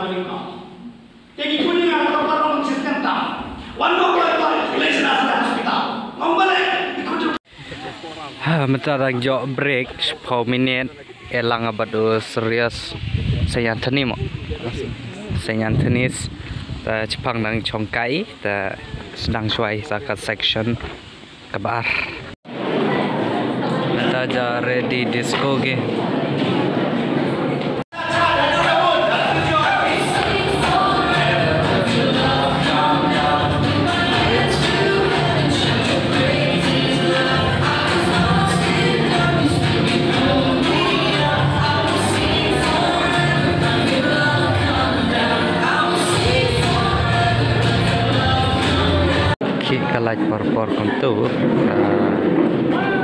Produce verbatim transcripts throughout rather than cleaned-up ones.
Te ki kuning ka parong system ta. Wan mo ko ko relation as hospital. Ngam bale. Ha, mynta dang jok break shiphew minit. Elang bad u Sirius. Saint Anthony mo. Saint Anthony's. Ta chipang dang chongkai. Ta sdang shwai sa ka section. Kabar. Mynta ja ready disco ki. Khih ka light por por kumtu, ka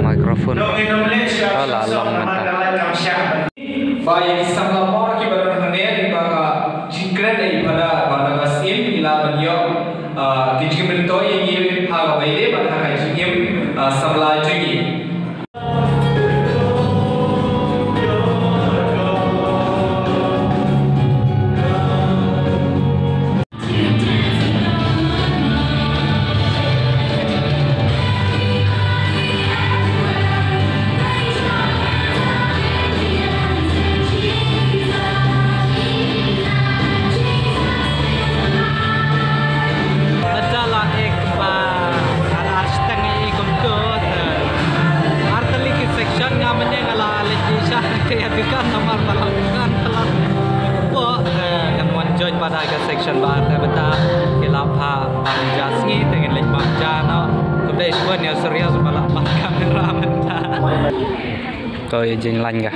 microphone. Ka la long mynta. Ba ïa ki samla mor kiba don hangne, ba ka jingkren ïa i Phadar ba na ka sien i la ban ïoh, ah, ki jingmyntoi ïa ngi ha kaba ïadei bad ha ka jingim, ah, samla jong ngi. Mynta la ek ba ar, ar shiteng ïa i kumtu, eh, ar tylli ki section nga mynne nga la leit ïa sha te ïa dukan namar ba la dukan ba la. Bo, eh, ngan wan join pada ka section ba ar te mynta ki la pha bang ja sngi te ngin leit bang ja no. Khublei shibun ïa u Sirius ba la bang kamera mynta. To ïa jinglain ka.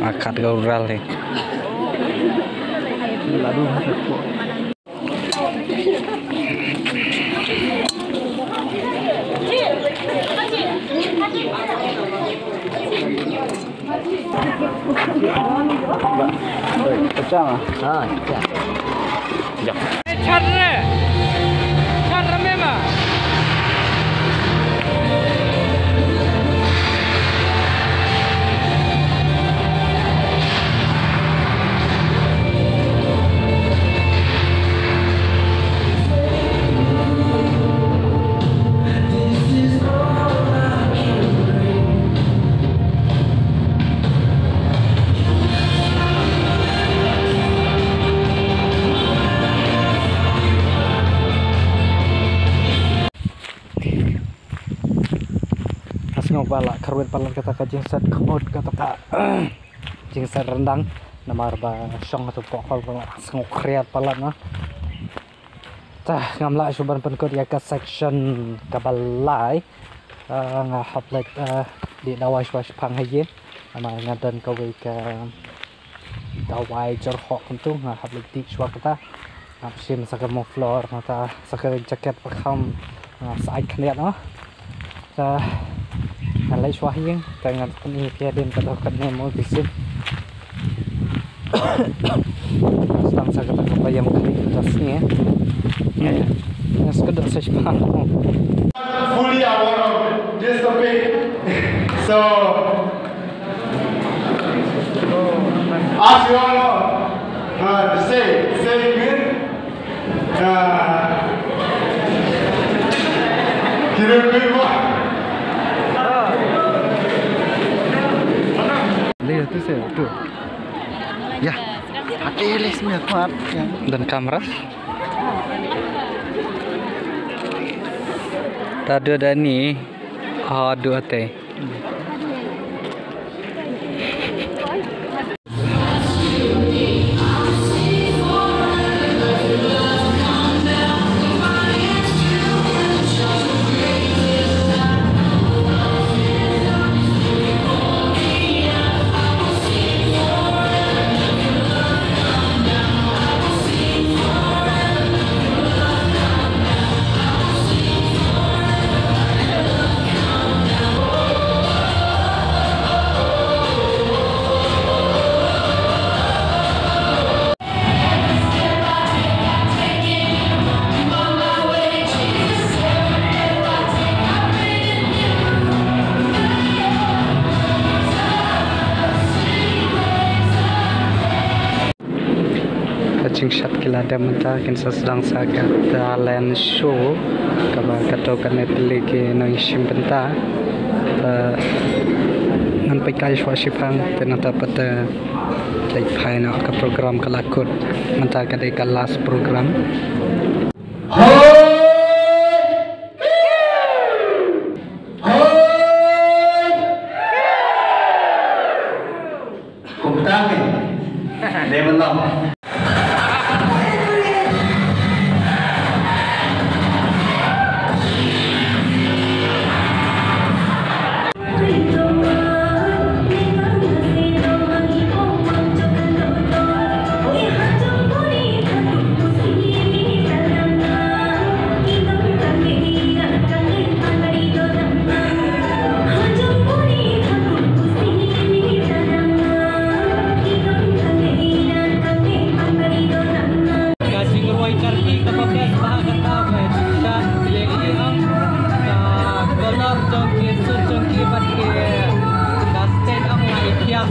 Akat ka ural hi. Pecah ah. Ha, pecah. Char re. Char re mema. Ka sngew ba la kyrwit palat kata ka jingset khmut kata ka jingset ryndang namar ba shong hato pohkol ba la sngew khriat palat na. Ta ngam lah shuh ban pynkut ïa ka section kaba lai. Ah, nga hap leit, ah, dih dawai shuwa shaphang ha ïing. Namar nga don kawei ka dawai jyrhoh kumtu, nga hap leit dih shuwa kata. Nga hap shim sa ka muffler, kata sa ka jacket ba kham, nga sa ai khyndiat noh. Te ngan leit shuwa ha ïing, te ngan pyni ïa phi hadien ka dei katne mo ki sien. Sdang sa kata ka payam kali ka sngi. Nga skud sa shipang. Fully aware of this topic. So, as you all know, uh, the say, say again. Kira kira. Leh tu se tu. Ya. Hati les mi kuat ya. Dan kamera. Tadu dani. Adu ate. Jingshat ki la dep mynta, kin sa sdang sa ka talent show kaba kato kane tylli ki nongshim bynta. Te ngan peit kai shuwa shiphang, te nangta pat te leit phai noh ka program ka la kut. Mynta ka dei ka last program. Hoi! Hoi! Kumta ke. Dei ban long. Ka jingrwai karki kaba best bha kata ba jingshat ïa i ong ka color jong ki suit jong ki bad ki ka state ong la i phiah.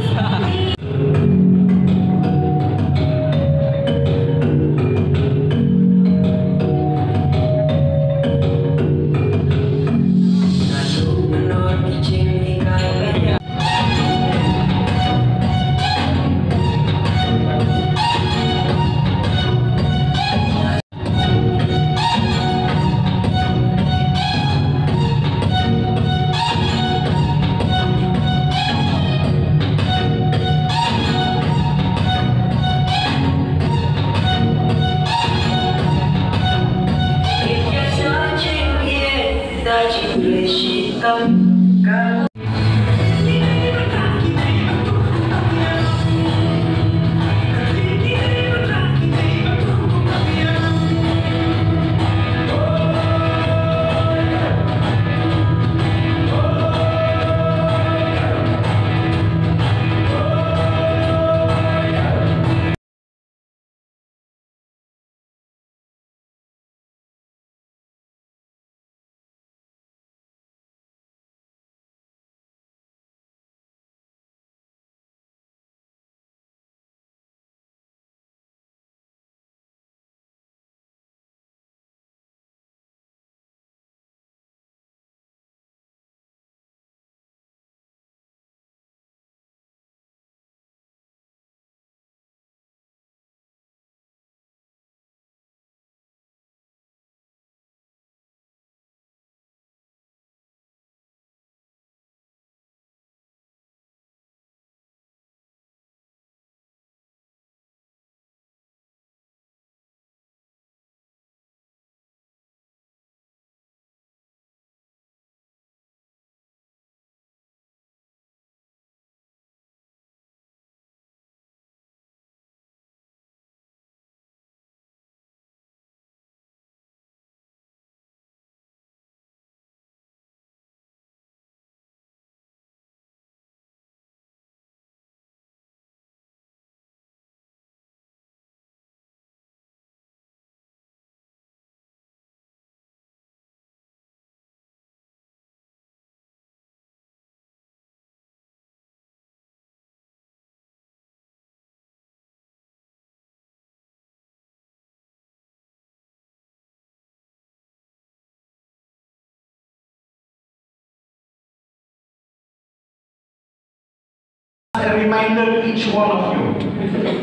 A reminder to each one of you.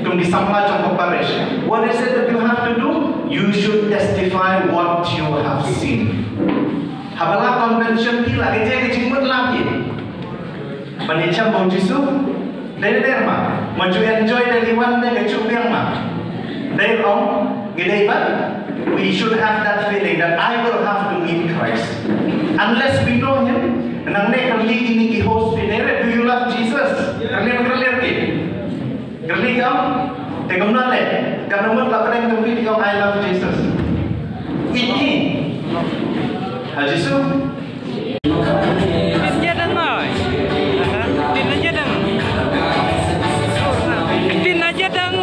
Kum ki samla jong ka parish. What is it that you have to do? You should testify what you have seen. Haba la convention phi la ka jingmut la phi. Ban ïashem bad u Jisu, dei dei ma, ma ju enjoy dei liwan dei ka ju biang ma. Dei ong, ngi dei ban, we should have that feeling that I will have to meet Christ. Unless we know him, nangne kyrli ïa ngi ki host phi ne re, do you love Jesus? Kyrli kyrli ki. Kyrli kam, te kumno le, kam namut la pdeng kam phi kam I love Jesus. Ini, ha Jisu. Tin na jadang mai. Tin na jadang. Tin na jadang.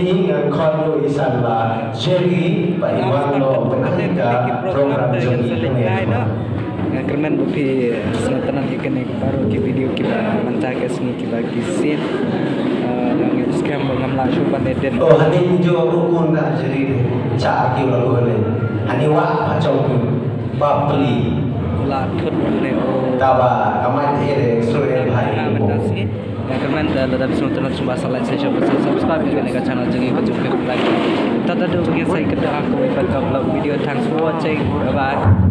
Nga khot ïa i Sanla Jerry ba i wan noh ban ïa ka program jong i. Nga kyrmen ba phi sngewtynnat ïa kane ka baroh ki video kiba mynta ka sngi kiba ki sien. Nga skhem ba ngam lah shuh ban edit. Oh, hani ju ruh kun ka Jerry. Cha ki la ko ne. Hani wa pa chong ku. Bapli. La thut ne o. Taba kamai te re sure bhai. Mynta sngi. Nga kyrmen te lada phi sngewtynnat sngewbha sa like, share, subscribe ïa kane ka channel jong ngi ka jong phi. Tata du ngin sa ïakynduh ha kawei pat ka vlog video. Thanks for watching. Bye bye.